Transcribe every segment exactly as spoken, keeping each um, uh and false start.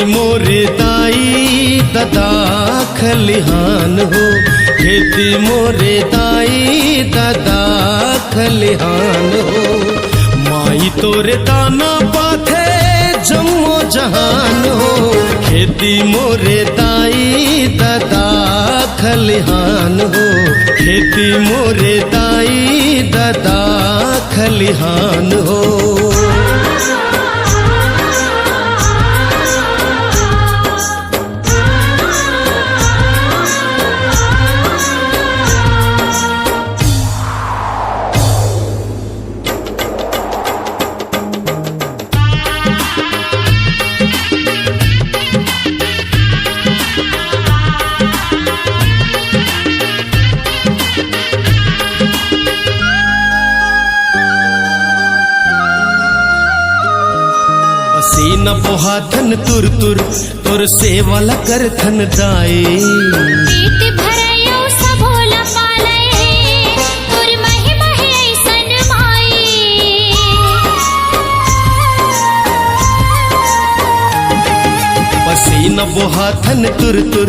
मोरे दाई ददा खलिहान हो, खेती मोरे दाई ददा खलिहान हो। माई तोरे दाना पाथे जम्मो जहान हो, खेती मोरे दाई ददा खलिहान हो, खेती मोरे दाई ददा खलिहान हो। पसीना बोहाथन तुर तुर, तोर सेवा ला करथन दाई। पेट भरय अउ सबो ला पालय हे, तोर महिमा हे अइसन माई। पसीना बोहाथन तुर तुर,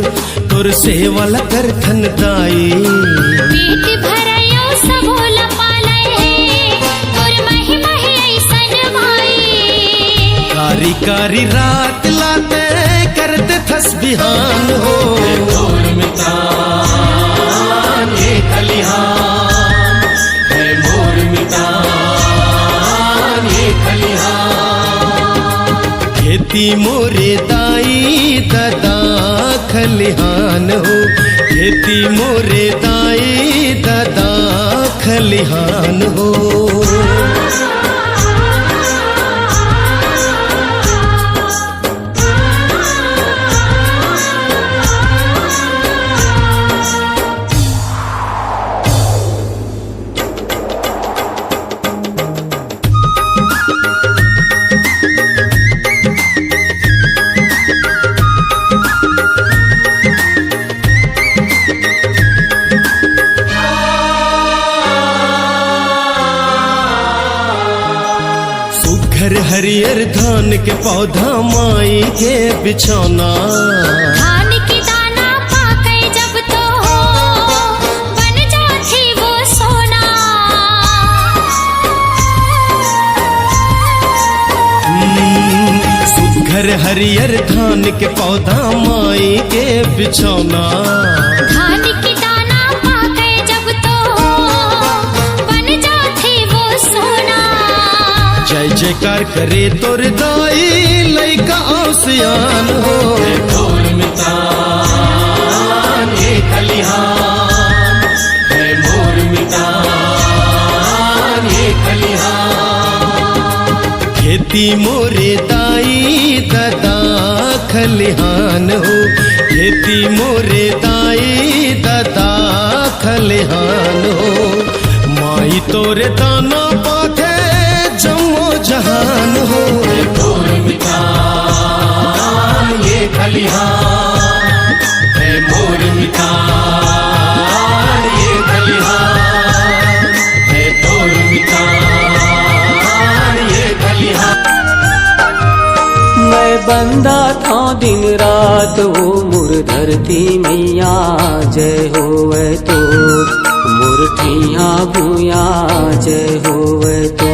तोर सेवा ला करथन दाई। पेट भरय अउ सबो ला पालय हे, तोर महिमा हे अइसन माई। कारी कारी रात लाते करते थस बिहान हो। हे मोर मितान, हे खलिहान, हे मोर मितान, हे खलिहान। खेती मोरे दाई ददा खलिहान हो, खेती मोरे दाई ददा खलिहान हो। सुघर हरियर धान के पौधा, माई के बिछौना। धान के दाना पाके जब तो बन जाथे वो सोना। हम्म, सुघर हरियर धान के पौधा, माई के बिछौना। धान के दाना पाके जब तो बन जाथे वो सोना। जय जयकार करे तोर दाई, लइका अउ सियान हो। हे मोर मितान, हे खलिहान, हे मोर मितान, हे खलिहान। खेती मोरे दाई ददा खलिहान हो, खेती मोरे दाई ददा खलिहान हो। माई तोरे दाना पाथे जम्मो जहान हो। हे मोर मितान, हे खलिहान, हे मोर मितान, हे खलिहान, हे तोर मितान, हे खलिहान। मैं बंदा था दिन रात, वो मोर धरती मैया, जय होवे तो, मोर ठिया भुया, जय होवे तो।